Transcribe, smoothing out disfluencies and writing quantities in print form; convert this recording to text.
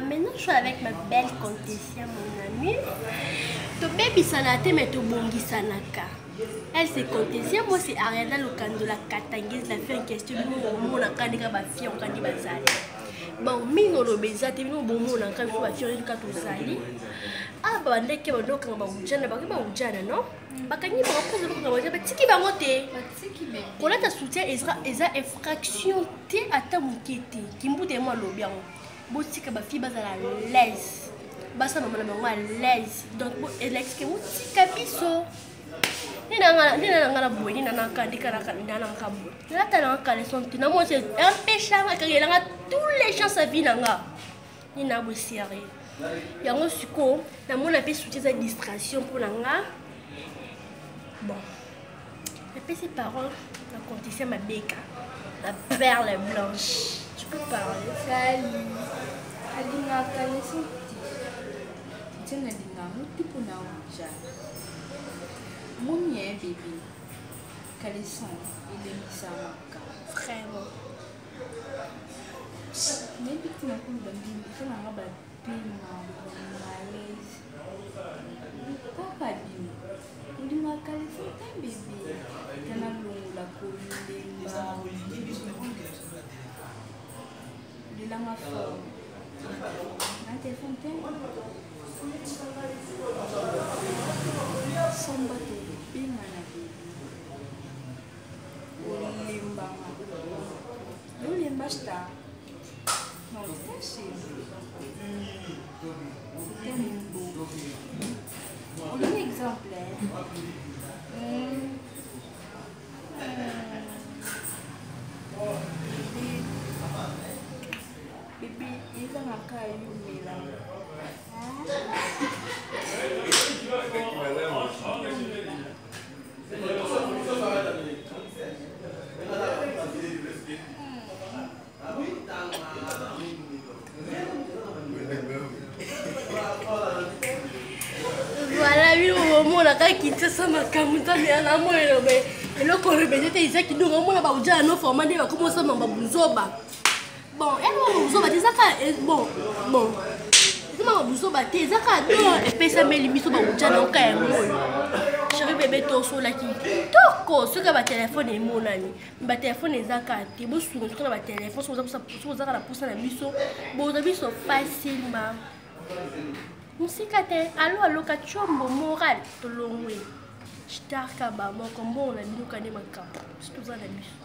Maintenant, je suis avec ma belle comtesse, mon amie. Tobebisana te mais tobongisanaka. Elle c'est Comtesia, moi c'est Ariana Lokando, la Katangaise, la fille en question. Bino bomonaka ndenge ba fille okandi bazali. Bon, mingi oloba eza te bino bomonaka biso ba fille kaka tozali. Ah bandeke bandokanga baujana, bakoki baujana non? Bakangi bango mpo bakanga baujana, batiki bango te. Kolata soutien eza infraction te ata moke te. Kimbuta ye mo alobi yango. Botika ba fille bazala à l'aise. Basala mama na bango à l'aise. Donc elakisi ke botika biso. Nde na nga na boye, nde na nga ndika na nga boye. Nalata na nga caleçon te. Na moi c'est empêchanga ekangela nga tous les chances à vie na nga. Nde na boye sérieux. Yango sikoyo namona mpe soutien eza distraction mpo na nga. Bon. Napesi parole na comptisia mabeka. La perle blanche. Tu peux parler. Salut. Alingaka leçon te. Tia nalinga yango te mpo na ojana. Moni ye bebe. Caleçon elemisamaka. Vraiment. Nayebi te nakoloba ndini eza nanga bapema bamalaise. Kaka bino. Olingaka caleçon te bebe. Tia nalongola kolemba. Lelanga fort. Na telefone te. Somba tobengana bebe. Olembanga. Yolemba star. Non, c'est chéri. C'est un beau. On donne exemple. Hein. Bébé, ezangaka yo mela. Voilà, bino bomona kaka Kinshasa makambo nzambe ya namona elobe eloko oloba eza te eza kidongo omona baujala no forma nde bakoma osamba babuzoba bon eloko buzoba te eza kaka bon bon eza maka buzoba te eza kaka don epesameli biso baujala oka yango oyo chéri bebe tosolaki kitoko soki batelefone emonani batelefone eza kaka te bosunga soki na batelefone soki ozaka na mposa na biso bozwa biso facilement mosika te alo aloka combo moral tolongwe starka bamoko mbongo na bino kande makambo biso toza na biso.